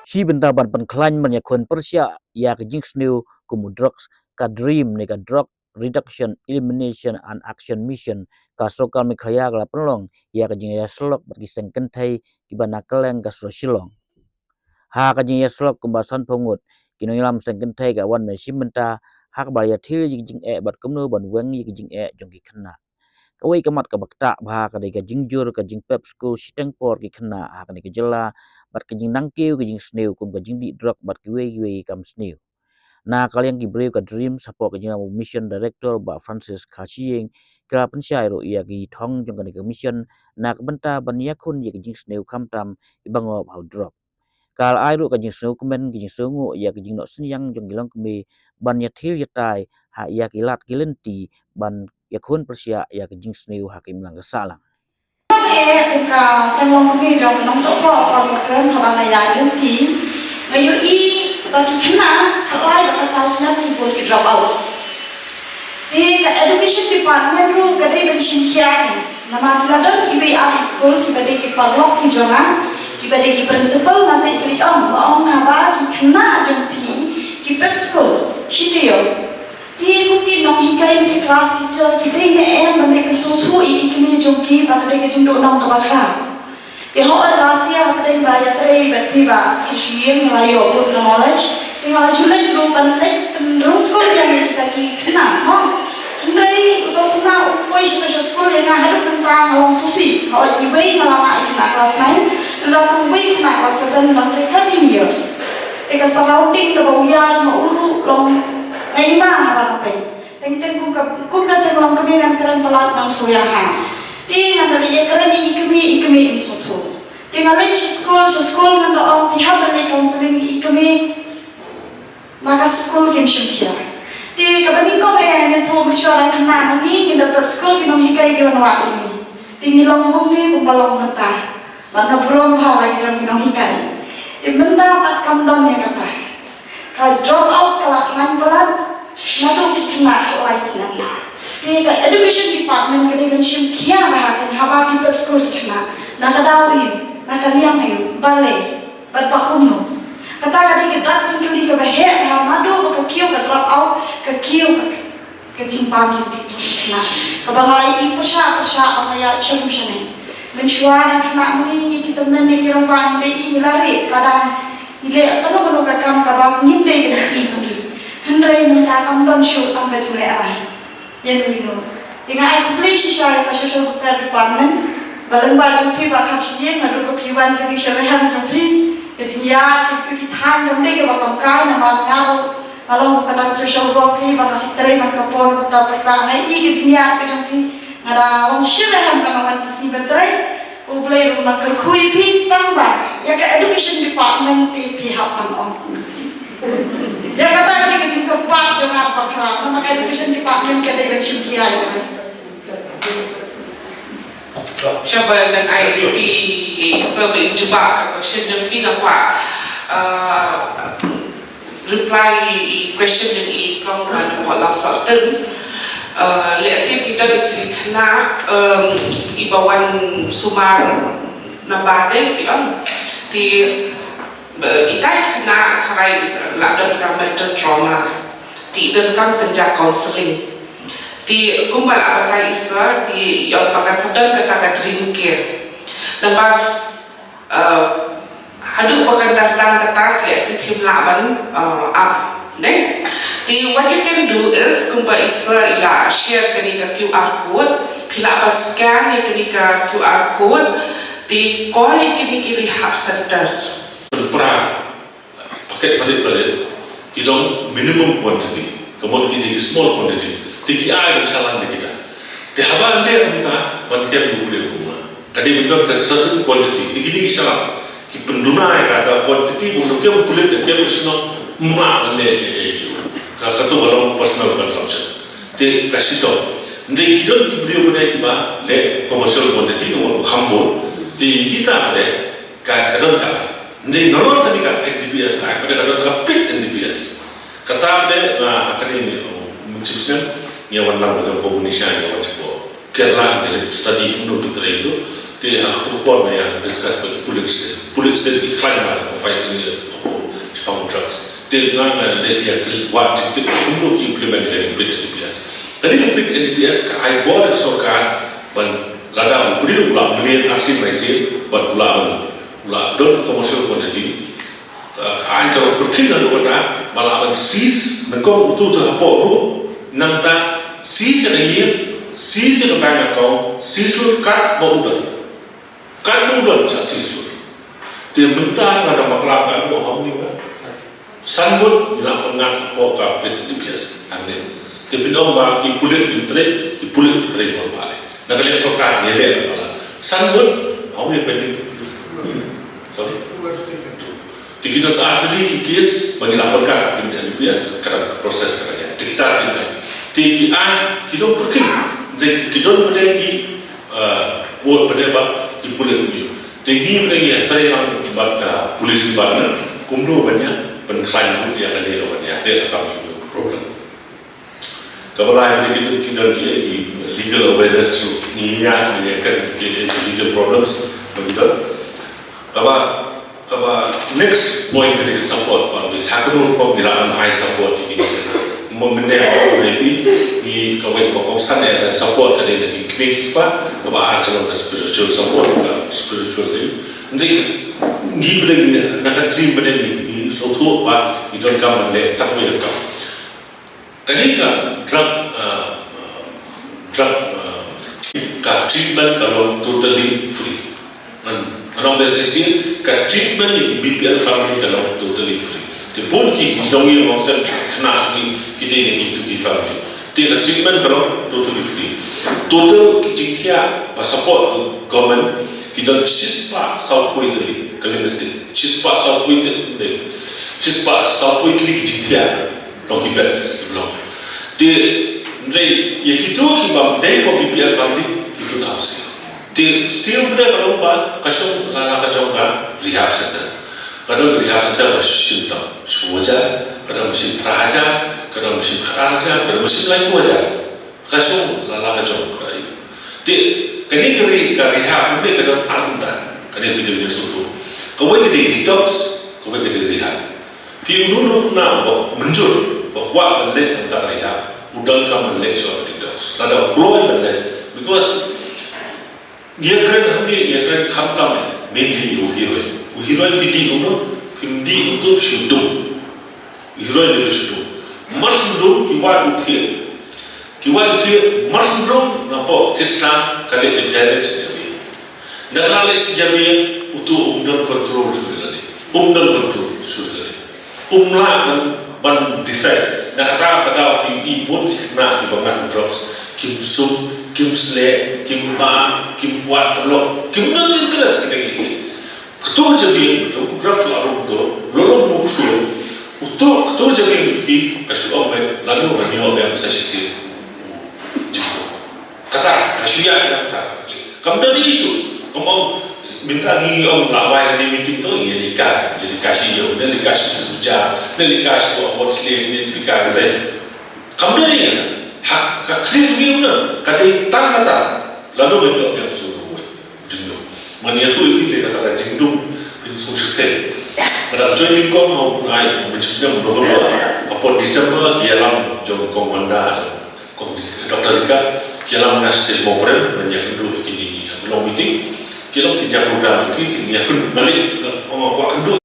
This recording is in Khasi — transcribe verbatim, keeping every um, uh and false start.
Shi bynta ban pynkhlaiñ ban ïakhun pyrshah ïa ka jingsniew kum u drugs, ka DREAM ne ka Drug Reduction, Elimination and Action Mission ka sorkar Meghalaya ka la pynlong ïa ka jingïasyllok bad ki seng kynthei kiba na kylleng ka sor Shillong. Ha ka jingïasyllok kumba sanphew ngut ki nongïalam seng kynthei ka wan na shim bynta ha kaba ïathir ïa ki jingeh bad kumno ban weng ïa ki jingeh jong ki khynnah. Kawei ka mat kaba ktah bha ka dei ka jingjur ka jingpep skul shiteng por ki khynnah ha kane ka jylla bad ka jingnang kiew ka jingsniew kum ka jingdih drok bad kiwei kiwei ki kam sniew. Na ka liang ki briew ka DREAM, shapoh ka jingïalam u Mission Director Bah Francis Kharshiing, ki la pynshai ruh ïa ki thong jong kane ka mission na ka bynta ban ïakhun ïa ka jingsniew khamtam ïa ba ngop ha u drok. Ka la ai ruh ka jingsngewkmen, ka jingsngewnguh ïa ka jingnoh synñiang jong ki longkmie ban ïathir ïatai ha ïa ki lad ki lynti ban ïakhun pyrshah ïa ka jingsniew ha ka imlang ka sahlang. Eh, ka seng longkmie jong nong Sohpor, ka kren haba nga ïa lynti, nga ïohi ba ki khynnah khatlai ba khatsaw snem ki bun ki drop out. Te ka education department ruh ka dei ban shim khia. Namar ki la don kiwei ar skul kiba dei ki paralok ki jong nga, kiba dei ki principal, nga sa ïohi ong, nga ong haba ki khynnah jong phi ki pep skul, shi taïew. Te kum ki nonghikai, ki class teacher, ki dei ne em ban leit pynsngewthuh ïa ki kmie jong ki ba ka dei ka jingduhnong kaba khraw. Te hooid, last year hapdeng ba ïatrei bad phi Bah Kharshiing, nga la ïoh bun ka knowledge. Te nga la ju leit ruh ban leit pynrung skul ïa kita ki khynnah, mo. Hynrei uto u khynnah u poi sha ka skul ïa nga haduh mynta nga long sngewsih. Hooid, iwei nga la lah ïa khynnah class nine, hynrei uwei khynnah class seven, long thirteen years. Te ka surrounding kaba u ïaid ma u ruh long nga ïma haba nga peit. Teng teng kum ka, kum ka seng longkmie ngan kren palat, ngan sngewsih ha. Te ngan da leit ïakren ïa i kmie, i kmie im sngewthuh. Te nga leit sha skul, sha skul ngan da ong, phi hap ban leit counselling ïa i kmie. Ma ka skul kim shim khia. Te kaba nyngkong eh ngan ïathuh mynshuwa, dang khynnah ma ngi, ngin da pep skul ki nonghikai ki wan wad ïa ngi. Te ngi long kumne kumba long mynta. Bad nga burom bha la ki jong ki nonghikai. Te mynta pat kam don ïa kata. Ka drop out ka la khlaiñ palat naduh ki khynnah khatlai snem. Te ka education department ka dei ban shim khia bha ha kane, haba ki pep skul ki khynnah, na ka daw aïu, na ka liang aïu, balei bad ba kumno. Kata ka dei ka dak jingkylli kaba heh bha naduh ba ka kiew ka drop out, ka kiew ka ka jingpang jingtip jong ki khynnah. Kaba nga la ïohi pyrshah pyrshah ba nga ïa shim shane. Mynshuwa dang khynnah ma ngi, ngi ki tymmen, ngi ki rangbah, ngi dei, ngi la rieh, la dang ngi leh kano kano ka kam kaba ngim dei ban ïohi ma ngi. Hynrei mynta kam don shuh tang ka jinglehrai. Ïa no ïa no. Te nga ai khublei shisha ïa ka Social Welfare Department, ba lyngba jong phi Bah Kharshiing, naduh ba phi wan, ka jingshitrhem jong phi, ka jingïaid sha kito ki thaiñ kam dei kaba kam kai, namar nga ruh nga long kata ka social work hi, ba nga sngewtrei man ka por, kata ba nga ïohi ka jingïaid ka jong phi, nga da long shitrhem ba nga wan ka sngi ba trei. U Blei ruh un nang kyrkhu ïa phi, tang ba ïa ka education department te phi hap ban ong. Ïa kata ka dei ka jingkyrpad jong nga ba khraw, namar ka education department ka dei ban shim khia ïa ka. Shaba ngan ai lynti, eh, sa ba in jubab ka question jong phi, nga kwah, uh, reply i question jong i kong, uh, Nongpoh Lamsartun. Uh, lehse phi don i khynnah, um, iba wan sumar naba dei phi ong. Te, uh, itai i khynnah tharai la don ka mental trauma. Te i donkam kynja counseling. Te kumba la batai i sir, te i ong ba kan sa don kata ka DREAM Care. Naba, uh, haduh ba kan da sdang kata, lehse phim lah ban, uh, ap, ne? Te what you can do is, kumba i sir i la share kane ka QR code, phi lah ban scan ïa kane ka QR code, te call ïa kine ki rehab centers. Pynpra paket palit palit, ki long minimum quantity, ka mut ki dei ki small quantity, te ki ai ban shalan da kita. Te haba leh kumta, ban kem u briew kumta. Ka dei ban don ka certain quantity, te kine ki shalan, ki pynduna ïa ka, ka quantity, bun kem u pulit, kem u shnong, ma ban leh, eh, ka, kato ka long personal consumption. Te ka shitom. Hynrei ki don ki briew ba dei kiba leh commercial quantity, ka mut kham bun, te kita ba dei, ka, ka don ka. Hynrei nalor kane ka N D P S Act, ka don sa ka pit N D P S. Kata de, ah, kane, oh, mynchip snem, ngi wan lang jong ko Indonesia, ngi wan jong ko Kerala, ngi leit study kumno ki trei tu. Te ha ka por nga ïa discuss bad ki pulit state. Pulit state ki khlaiñ ma ka fight ïa ka shaphang drugs. Te nga nga leh ïa ki wad jingtip kumno ki implement ïa ka PIT NDPS. Kane ka PIT NDPS ka ai bor ïa ka sorkar ban lada u briew u la mlien arsien marsien bad u la ban, u la don ka commercial quantity, ka aiñ ka pyrkhing haduh katta ba lah ban seize nyngkong utu utu hapoh ruh, nangta seize ïa ka ïing, seize ïa ka bank account, seize lut kat ba u don. Kat ba u don sa seize lut. Te mynta nga dang bakla kat ba u ham ni ba. San ngut ngi la pynngat hapoh ka PIT NDPS hangne. Te phin ong ba ki pulit ki trei, ki pulit ki trei ba ba. Na ka liang sorkar ngi leh ba la. San ngut, how many pending? Sorry? Te ki don sa artylli ki case ba ngi la pynkat ha ka NDPS, ka dang process ka dang ïaid. Te kita ki dang, te ki ai, ki don pyrkhing. Te ki don pyrkhing ki, eh, vote pyrkhing ba ki pulit ki. Te ngi pyrkhing ïa trei lang bad ka police department, kumno ban ïa pynkhlaiñ ruh ïa kane ka ban ïa te ka kam ïa problem. Kaba lai, ki, ki don ki, ki legal awareness ruh, ngi ïa, ngi ïa kan ki, ki legal problems ba ki don. Kaba, kaba next point ka dei ka support ba ngi sa ka ruh ba ngi la ai support ki, ki, mo mynne ba ngi, ngi kawei ba kongsan ïa ka support ka dei na ki kmie ki kpa, kaba ar ka long ka spiritual support, ka spiritual dei. Ngi, ngi ba dei na ka team ba dei ngi, ngi sngewthuh ba ngi donkam ban leh sa kawei ka kam. Kane ka drug, uh, drug, uh, ka treatment ka long totally free. Ngan, ngan ong ba shisien, ka treatment ïa ki BPL family ka long totally free. Te bun ki jong ngi long sem khynnah jong ngi ki dei na kitu ki family. Te ka treatment ka long totally free. Total ki jingthiah ba support government ki don shispah sawphew tylli, ka ling state. Shispah sawphew tylli, shispah sawphew tylli ki jingthiah. Long ki bets ki long. Te hynrei ïa kitu ki bym dei ko BPL family kitu ta siew. Te siew pynban ka long ba ka shong la la ka jong ka rehab center. Ka don rehab center ka shim tang shiphew hajar, ka don ka shim phra hajar, ka don ka shim khatar hajar, ka don ka shim laiphew hajar. Ka shong la la ka jong ka. Te kane ka re-, ka rehab ne ka don ar bynta. Kane phi dei ban sngewthuh. Kawei ka dei detox, kawei ka dei rehab. Phi uno uno u khynnah ba mynjur, ba kwah ban leit na ka rehab, u donkam ban leit sha ka detox. Lada u kloi ban leit, because ngi ïakren hangne, ngi ïakren khamtam eh, mainly u heroin. U heroin phi dih uno, phim dih uto shu dum. U heroin dei shu dum. Mar shu dum ki wad u thiah. Ki wad u thiah, mar shu dum, napoh thiah slam ka leit direct sha jabieng. Nda ka la leit sha jabieng, uto um don control shuh ïa lade. Um don control shuh ïa lade. Um lah ban, ban decide. Na kata ka daw ki i bun ki khynnah kiba ngat drugs, kim sum, kim sleh, kim bam, kim wad paralok, kim don interest kita ki. Katu ka jabieng, katu ka drug shu arum tu, lolo mu shu, utu, katu ka jabieng tu ki, ka shu ong me, lano ka nyo biang sa shisien. Kata, ka shu ïa ïa kata. Kam don issue. Kam ong, mynta ngi ong la wai ni meeting tu, ngi lika, ngi lika shi ïew, ngi lika shi suja, ngi lika shi tu award slave, ngi lika re. Kam don issue. Ha, ka clear tu ngi na, ka dei tang kata. Lano ka nyo biang su ruh. Jingdum. Ngan ïathuh ïa phi kata ka jingdum, phin sngewsih te. Nga dang join nyngkong ha u bnai, mynta snem November, hapoh December ki ïalam jong kong Wanda, kong Doctor Rika, ki ïalam nga stage mo prem, ngan ïakynduh ïa kine, ïa ki long meeting, ki long ki jia program ki, ki ïakynduh malik, nga kwah kynduh.